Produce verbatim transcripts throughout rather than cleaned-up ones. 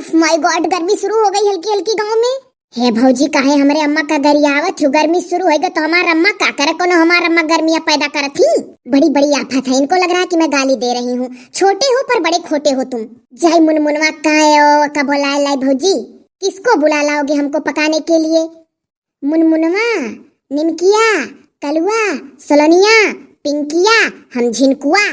My God, गर्मी शुरू हो गई हल्की हल्की गाँव में। हे भौजी, काहे हमरे अम्मा का गरियावत हो? गर्मी शुरू होइगा तो हमार अम्मा का करे? कोनो हमार अम्मा गर्मियाँ पैदा करत ही? बड़ी बड़ी आफत है, इनको लग रहा है कि मैं गाली दे रही हूँ। छोटे हो पर बड़े खोटे हो तुम। जाई मुनमुनवा का बोलाए लाई भौजी? किसको बुला लाओगे हमको पकाने के लिए? मुनमुनवा, निमकिया, कलुआ, सोलनिया, पिंकिया, हम झिनकुआ।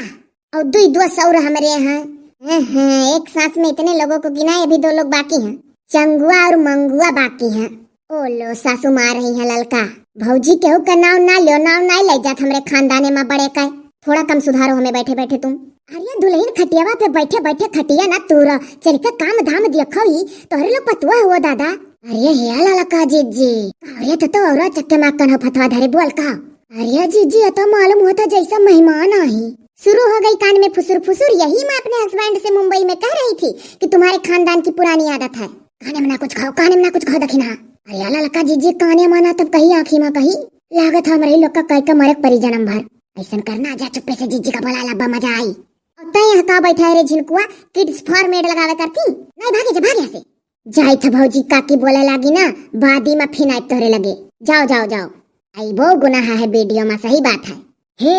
और दुई दो सौर हमरे हैं। हैं, हैं, एक सांस में इतने लोगों को गिना है, अभी दो लोग बाकी हैं, चंगुआ और मंगुआ बाकी हैं। ओ लो, सासू मार रही हैं ललका। भौजी, केहू का नाव ना लियो, नाव ना ले जात हमरे खानदाने में बड़े का। थोड़ा कम सुधारो हमें बैठे बैठे तुम। अरे दुलहिन, खटियावा पे बैठे बैठे खटिया ना तूरा, चल के काम धाम देखो ही, तोहरे लोग पतुआ हुआ दादा। अरे हे ललका जीजी, अरे तो, तो औरा चक्के में कन्हो फतवा धरे बोल का। अरे जीजी, ये तो मालूम होता जैसा मेहमान आई। शुरू हो गई कान में फुसुर फुसुर। यही मैं अपने husband से मुंबई में कह रही थी कि तुम्हारे खानदान की पुरानी आदत है। काने में ना कुछ खाओ, काने में ना कुछ खाओ, दखिना। अरे ललका जीजी, काने में ना तब कही आँखी में कही। लागत है हमरे लोग का कई का मरक परी जन्म भर। ऐसन करना, जा चुप्पे से जीजी का बोला लाबा, मजा आई। और तय यहाँ का बैठा है रे झिनकुआ, किड्स फॉर्मेट लगावे करती। नहीं, भागे जा, भागे यहाँ से। जाई था भौजी, काकी बोले लागी ना, बादी में फिर आए तोहरे लगे। जाओ, जाओ, जाओ। आइबो गुनाह है वीडियो में, सही बात है। हे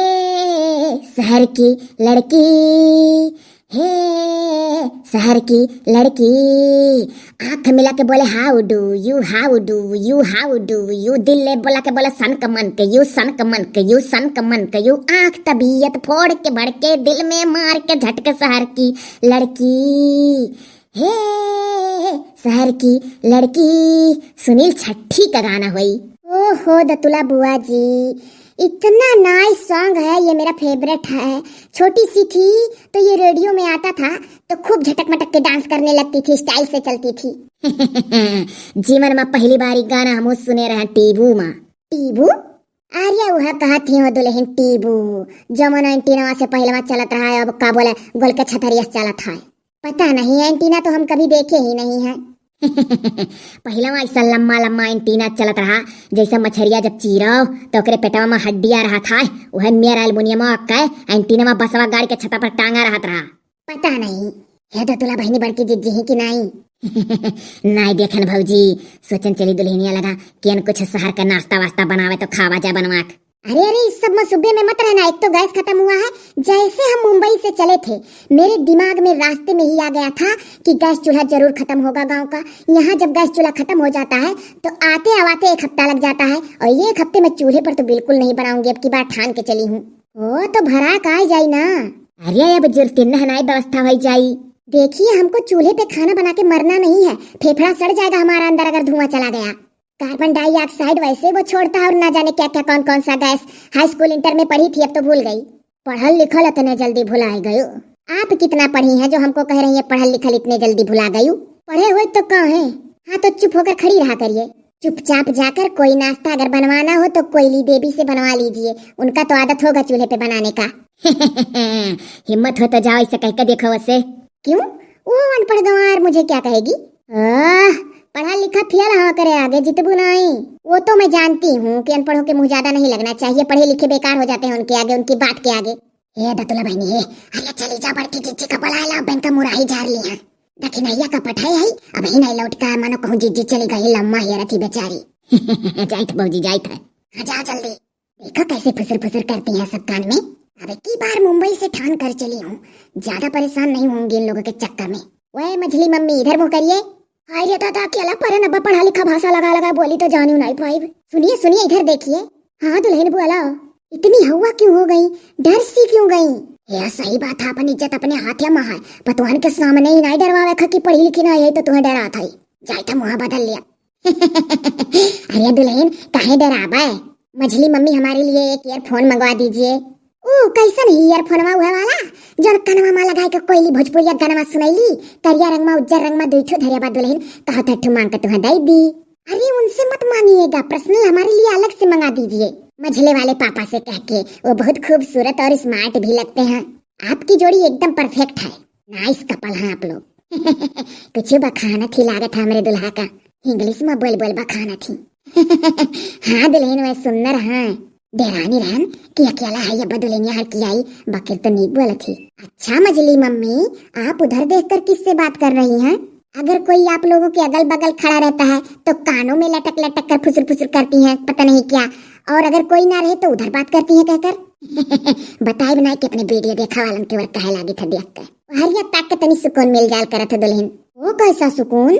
शहर की लड़की, हे शहर की लड़की, आँख मिला के बोले how do you, how do you, how do you, दिल ले बोला के बोले सन कमन के यू, सन कमन के यू, सन कमन के यू, आँख तबीयत फोड़ के भड़के, दिल में मार के झटके शहर की लड़की। हे शहर की लड़की, सुनील छट्ठी का गाना होई। ओहो दतुला बुआ जी, इतना नाइस सॉन्ग है, ये मेरा फेवरेट है। छोटी सी थी तो ये रेडियो में आता था तो खूब झटक मटक के डांस करने लगती थी, स्टाइल से चलती थी। जीवन में पहली बार ई गाना हम सुने रहे टीबू में। टीबू? अरे वह कहत ही हो दुलहिन टीबू, जमन एंटीना से पहलवा चलत रहा है, अब का बोले गोल के छतरिया से चलत है। पता नहीं, एंटीना तो हम कभी देखे ही नहीं है। पहलवा ऐसा लम्मा लम्मा एंटीना चलत रहा, जैसे मछरिया जब चीरो तो ओकरे पेटवा में हड्डिया रहत है, वह मेरा एल्युमिनियम के एंटीना में बसवा गाड़ के छता पर टांगा रहत रहा। पता नहीं, हे दतुला बहिनी बड़की जिज्जी ही कि नाई? नाई देखन भौजी, सोचन चली दुलहिनिया लगा, केन कुछ शहर का नाश्ता वास्ता बनावे तो खावा जा बनवा के। अरे, अरे, इस सब मसुबे में मत रहना। एक तो गैस खत्म हुआ है, जैसे हम मुंबई से चले थे, मेरे दिमाग में रास्ते में ही आ गया था कि गैस चूल्हा जरूर खत्म होगा गांव का। यहाँ जब गैस चूल्हा खत्म हो जाता है, तो आते आवाते एक हफ्ता लग जाता है, और ये एक हफ्ते में चूल्हे पर तो बिल्कुल नहीं बनाऊंगी, अब की बार ठान के चली हूँ। ओ, तो भरा का जाई ना। अरे, अब जुर्तिन नहनाई व्यवस्था होई जाई। देखिए, हमको चूल्हे पे खाना बना के मरना नहीं है, फेफड़ा सड़ जाएगा हमारा अंदर अगर धुआं चला गया। कार्बन डाइऑक्साइड वैसे वो छोड़ता है और ना जाने क्या क्या, कौन कौन सा गैस। हाई स्कूल इंटर में पढ़ी थी, अब तो भूल गई। पढ़ल लिखल इतने जल्दी भुलाए गयो। आप कितना पढ़ी हैं जो हमको कह रही हैं पढ़ल लिखल इतने जल्दी भुला गयू? पढ़े हुए तो कहाँ हैं? हाँ, तो चुप होकर खड़ी रहा करिए। चुपचाप जाकर कोई नाश्ता अगर बनवाना हो तो कोयली देवी से बनवा लीजिए, उनका तो आदत होगा चूल्हे पे बनाने का। हिम्मत हो तो जाओ, ऐसे कह के देखो उसे। क्यों? वो अनपढ़ गंवार मुझे क्या कहेगी? आह, पढ़ा लिखा फेल हो करे आगे जितबू नहीं। वो तो मैं जानती हूँ कि अनपढ़ों के मुंह ज्यादा नहीं लगना चाहिए, पढ़े लिखे बेकार हो जाते हैं उनके आगे, उनकी बात के आगे। ए दतुला बहिनी हे, अरे चली जा बड़की जिज्जी का बुला ला, बैंक का मुराही झार ली है। दखिनैया का पठाई है, अब ही नहीं लौट का, मानो कहूँ जिज्जी चली गई, लम्मा हेरत ही बेचारी। जाइत भौजी, जाइत है। हाँ, जा जल्दी। देखो कैसे फुसुर फुसुर करती हैं सब कान में। अब की बार मुंबई से ठान कर चली हूँ, ज्यादा परेशान नहीं होंगी इन लोगों के चक्कर में। ओए मझली मम्मी, इधर मुँह करिए। हाय रे दादा, अकेला परन अब्बा पढ़ा लिखा भाषा लगा लगा बोली तो जानियो नाई पाइब। सुनिए, सुनिए, इधर देखिए। हाँ दुलहिन बुआ, इतनी हवा क्यों हो गई, डर सी क्यों गई? यार सही बात है, अपन इज्जत अपने हाथ में है। पतवान के सामने ही नाई डरवावे खा कि पढ़ी लिखी ना है तो तुम्हें डरात है। जाए था मुँह बदल लिया। अरे दुलहिन, काहे डराबे? मझली मम्मी, हमारे लिए एक ईयरफोन मंगवा दीजिए। ऊ कैसन ही ईयरफोनवा उहे वाला, जौन कनवा में लगाए के कोयली भोजपुरिया गनवा सुनैली, करिया रंग में उज्जर रंग में दुई ठो धरिया बा दुलहिन, कहा था ठो मांग के तुहा दे दी। अरे उनसे मत मांगिएगा, पर्सनल हमारे लिए अलग से मंगा दीजिए। मझले वाले पापा से कह के, वो बहुत खूबसूरत और स्मार्ट भी लगते हैं। आपकी जोड़ी एकदम परफेक्ट है। नाइस कपल हैं आप लोग। कुछ बखानत ही लागत है हमरे दुल्हा का। इंग्लिश में बोल बोल बखानत ही। हाँ दुलहिन, वह सुंदर हैं। डेरानी रहन कि अकेला है ये दुलहिनिया हर की आई, बकिर तो नीक बोलत ही। अच्छा मझली मम्मी, आप उधर देखकर किससे बात कर रही हैं? अगर कोई आप लोगों के अगल बगल खड़ा रहता है तो कानों में लटक लटक कर फुसुर फुसुर करती हैं, पता नहीं क्या, और अगर कोई ना रहे तो उधर बात करती हैं कहकर। बताए बनाए कि अपने वीडियो देखा वालन के ओर कहे लागी था देख के। हरिया ताक के तनी सुकून मिल जाल करत है दुल्हन। वो कैसा सुकून?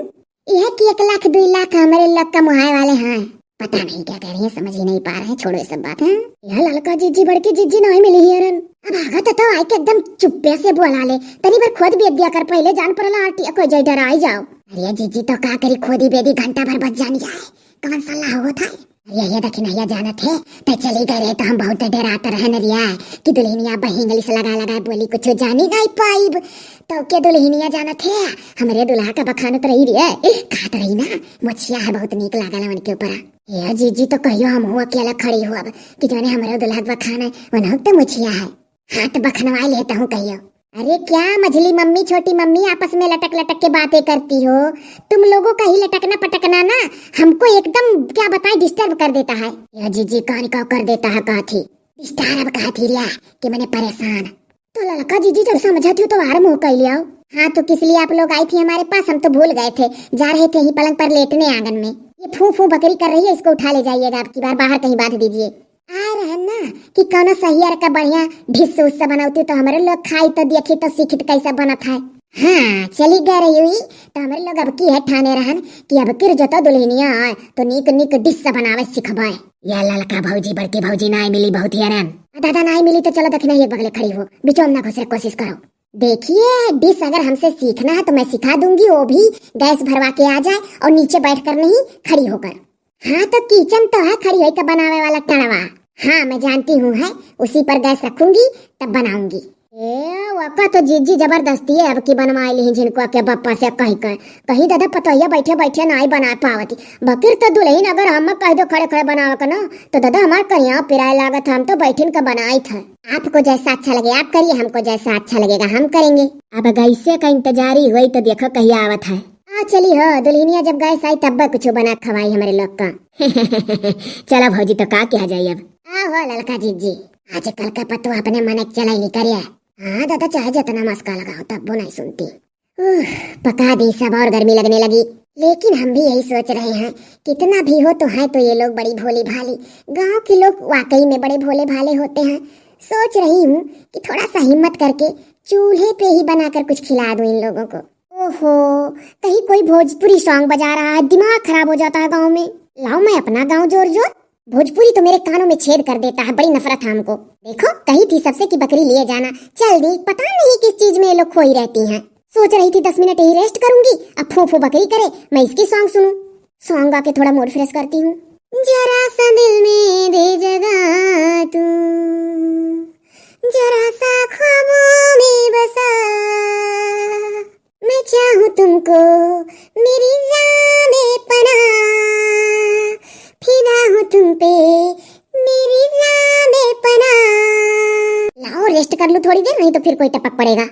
यह कि एक लाख दुई लाख हमरे लोग कमाए वाले हैं। पता नहीं क्या कह रही हैं, समझ ही नहीं पा रहे हैं, छोड़ो ये सब बात है। यह ललका जीजी बड़की जीजी नहीं मिली हियरन। अब आगत तो आई के एकदम चुप्पे से बोला ले, तनी भर खुद बेद दिया कर, पहले जान पड़ला आरती कोई जय डराई जाओ। अरे जीजी तो का करी, खुद ही बेदी घंटा भर बज जानी जाए, कौन सा लाभ होता है? अरे ये देखी नहीं जानत है, ते चली गए रहे तो हम बहुत डरात रहे न रिया कि दुल्हनिया बहिंगली से लगा लगा बोली, कुछ जानी नहीं पाइब। तो के दुल्हनिया जानत है, हमरे दुल्हा का बखानत रही रिया, कहत रही ना, मोछिया है बहुत नीक लागल उनके ऊपर। ये जीजी तो कहियो हम हो अकेला खड़ी हो अब कि जाने हमरे दुल्हा के बखान है, वनहु तो मोछिया है। हाँ तो बखनवा लेता हूँ कहियो। अरे क्या मझली मम्मी छोटी मम्मी आपस में लटक लटक के बातें करती हो? तुम लोगों का ही लटकना पटकना ना हमको एकदम क्या बताएं डिस्टर्ब कर देता है। यह जीजी कान का कर देता है, कहा थी डिस्टर्ब, कहा थी रिया कि मैंने परेशान। तो ललका जीजी जब समझा थी तो बाहर मुंह कह लिया। हाँ तो किस लिए आप लोग आई थी हमारे पास, हम तो भूल गए थे, जा रहे थे ही पलंग पर लेटने आंगन में। ये फू फू बकरी कर रही है, इसको उठा ले जाइएगा, अब की बार बाहर कहीं बांध दीजिए। आ रहन ना कि कौनो सहियर का बढ़िया डिस उस बनौती तो हमरे लोग खाई तो देखी तो सीखित कैसा बनत है। हाँ चली गए रही हुई तो हमरे लोग अब की है ठाने रहन कि अब किर जतो दुल्हनिया आए तो नीक नीक डिस बनावे सिखबाए। या ललका भौजी बड़की भौजी नाई मिली बहुत हेरन। आ दादा नाई मिली तो चलो दखिना एक बगले खड़ी हो, बिचौम ना घुसरे कोशिश करो। देखिए डिस अगर हमसे सीखना है तो मैं सिखा दूंगी, वो भी गैस भरवा के आ जाए और नीचे बैठ कर नहीं खड़ी होकर। हाँ तो किचन तो है खड़ी होकर बनावे वाला टड़वा। हाँ मैं जानती हूँ है, उसी पर गैस रखूंगी तब बनाऊंगी। ए वका तो जीजी जबरदस्ती है अब की बनवाई ली झिनको के बप्पा से कह कर। कहीं दादा पतोहिया बैठे बैठे नाई बना पावती। बकिर तो दुल्हन अगर हम कह दो खड़े खड़े बनावे का ना तो दादा हमार करिया पिराए लागत, हम तो बैठिन का बनाई था। आपको जैसा अच्छा लगे आप करिए, हमको जैसा अच्छा लगेगा हम करेंगे। अब गैसे का इंतजारी हुई तो देखो कहिया आवत है। आ चली हो दुल्हनिया, जब गैस आई तब कुछ बना खवाई हमरे लोग का। चलो भौजी तो का किया जाए अब। आ हो ललका जीजी, आजकल का पतोह अपने मन के चलाई नहीं करे। हाँ दादा चाहे जितना मस्का लगाओ तब वो नहीं सुनती। उह, पका दी सब और गर्मी लगने लगी। लेकिन हम भी यही सोच रहे हैं कितना भी हो तो है तो ये लोग बड़ी भोली भाली। गांव के लोग वाकई में बड़े भोले भाले होते हैं। सोच रही हूँ कि थोड़ा सा हिम्मत करके चूल्हे पे ही बनाकर कुछ खिला दूं इन लोगों को। ओहो, कहीं कोई भोजपुरी सॉन्ग बजा रहा है, दिमाग खराब हो जाता है गांव में। लाओ मैं अपना गांव जोर जोर। भोजपुरी तो मेरे कानों में छेद कर देता है, बड़ी नफरत है हमको। देखो कही थी सबसे कि बकरी लिए जाना, चल दी। पता नहीं किस चीज में ये लोग खोई रहती हैं। सोच रही थी दस मिनट यही रेस्ट करूंगी, अब फू फू बकरी करे, मैं इसकी सॉन्ग सुनूं। सॉन्ग गा के थोड़ा मूड फ्रेश करती हूँ। जरा सा दिल में दे जगह तू, जरा सा ख्वाबों में बसा। मैं चाहूँ तुमको मेरी जाने पना, फिदा हूँ तुम पे मेरी जाने पना। लाओ रेस्ट कर लूँ थोड़ी देर, नहीं तो फिर कोई टपक पड़ेगा।